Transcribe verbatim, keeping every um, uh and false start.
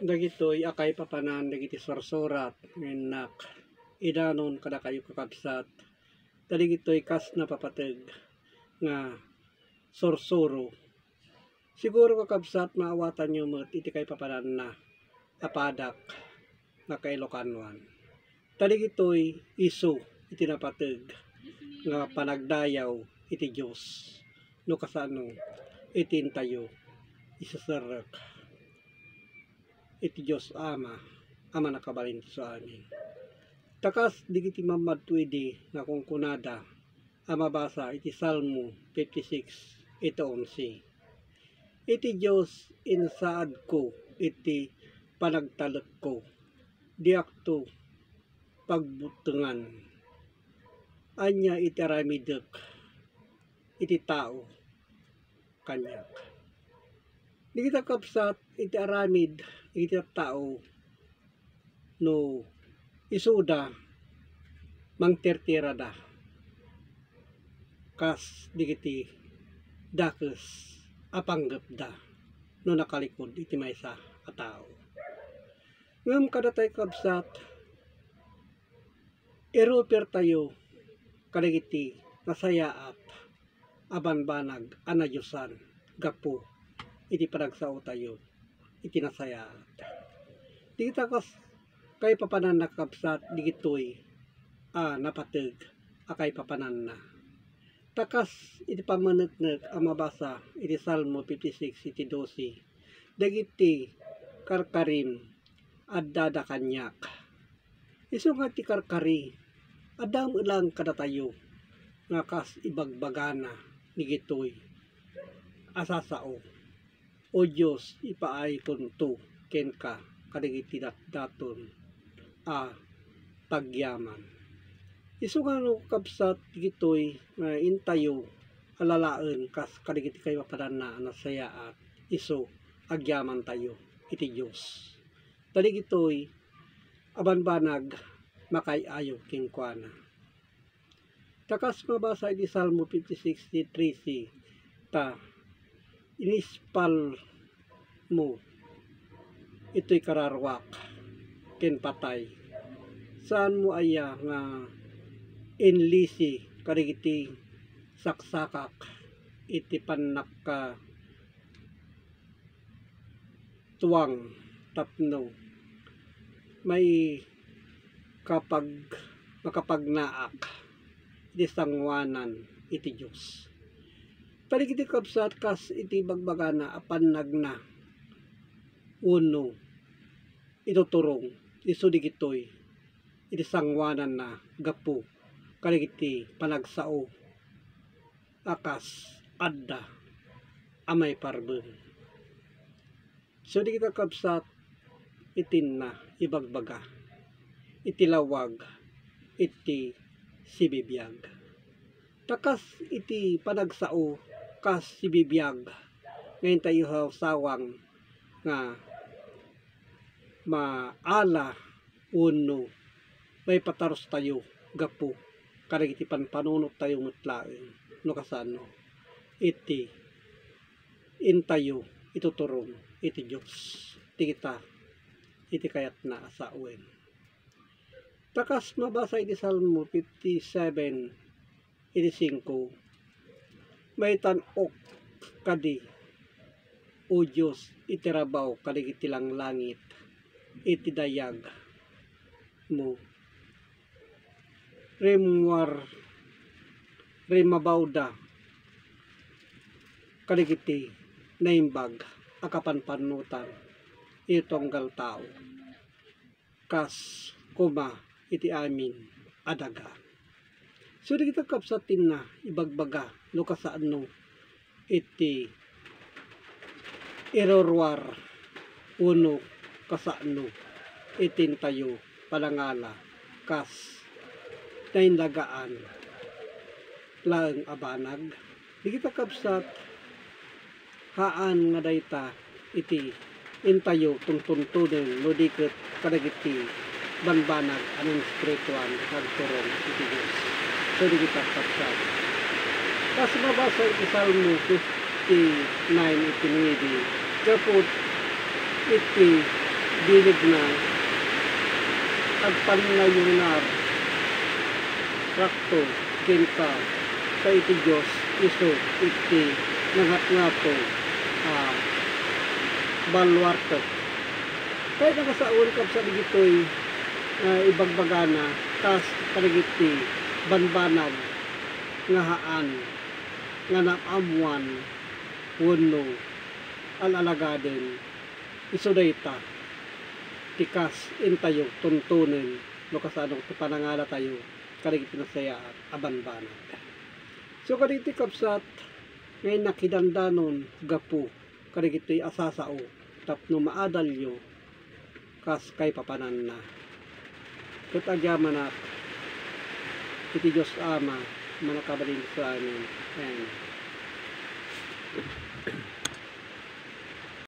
Dagitoy a kaipapanan dagiti sursurat nga innak idanon kadakayo, kakabsat, ta dagitoy kas napapateg nga sursuro. Siguro, kakabsat, maawatanyo met iti kaipapananna a padak nga Kailokanuan. Ta dagitoy isu iti napateg nga panagdayaw iti Dios, no kasano iti intayo iseserrek iti Dios Ama a Mannakabalin ti isu amin. Ta kas dagiti mammadto idi nga kunkunada a mabasa iti Salmo fifty-six, iti onse, "Iti Dios insaadko iti panagtalekko, diakto pagbuttengan. Ania iti aramidek iti tao kaniak?" Dagita, kabsat, iti aramid iti tao, no isuda, mangtirtirada kas dagiti dakes a panggepda no nakalikod iti maysa a tao. Ngem kadatayo, kabsat, irupertayo kadagiti nasayaat a banbanag a nadiosan gapu iti panagsaotayo iti nasayaat. Dagita kas kaipapananna, kabsat, dagitoy a napateg a kaipapananna. Ta kas iti pammaneknek a mabasa iti Salmo fifty-six iti dose, dagiti karkarim addada kaniak. Isu nga ti karkari, adda met laeng kadatayo nga kas ibagbagana dagitoy a sasao, "O Dios, ipaaykonto kenka kadagiti datdaton a pagyaman." Isu nga no, kabsat, dagitoy nga intayo a lalaen kas kadagiti kaipapananna a nasayaat, isu agyamantayo iti Dios. Ta dagitoy a banbanag makaay-ayo kenkuana. Ta kas mabasa iti Salmo fifty-six, trese, ta inispalmo itoy kararuak ken patay. Saanmo aya nga inlisi kadagiti saksakak iti pannakka tuang tapno maikapag-, makapagnaak iti sangoanan iti Dios. Kadagiti, kabsat, kas iti bagbagana a pannagna wenno ituturong, isu dagitoy iti sangoananna gapu kadagiti panagsao a kas adda a maiparben. So, dagita, kabsat, itinna ibagbaga iti lawag iti sibibiag. Ta kas iti panagsao kas sibibiag nga intayo sawsawang nga maala wenno maipatarustayo gapu kadagiti panpanunottayo met laeng no kasano iti intayo ituturong iti Dios ti kita iti kayatna a sawen. Ta kas mabasa iti Salmo fifty-seven, iti singko, "Maitan-ok kadi, O Dios, iti rabaw kadagiti langlangit iti dayagmo. Rimmuar-, rimmabawda kadagiti naimbag a kapanpanunotan iti tunggal tao." Kas koma iti amin a daga. So, dagita, kabsat, tinna ibagbaga no kasano iti iruruar wenno kasano iti intayo panangala kas nainlagaan laeng a banag. Dagita, kabsat, haan nga dayta iti intayo tuntuntonen no di ket kadagiti banbanag a nainspirituan nga agturong iti Dios. So, dagita, kabsat, kas mabasa iti Salmo fifty-nine iti nuebe, gapu iti bilegna, agpannayunar, rakto, kenka, ta iti Dios isu iti nangatngato a baluarte. Kayatna nga sawen, kabsat, dagitoy nga ibagbagana kas kadagiti banbanag nga haan nga naam-ammoan wenno al-alagaden. Isu dayta ti kas intayo tuntunen no kasano ti panangalatayo kadagiti nasayaat a banbanag. So, kadagiti kabsat nga innak, dandanon gapu kadagitoy a sasao tapno maadalyo kas kaipapananna. Ket agyamanak iti Dios Ama, Mannakabalin iti amin. Amen.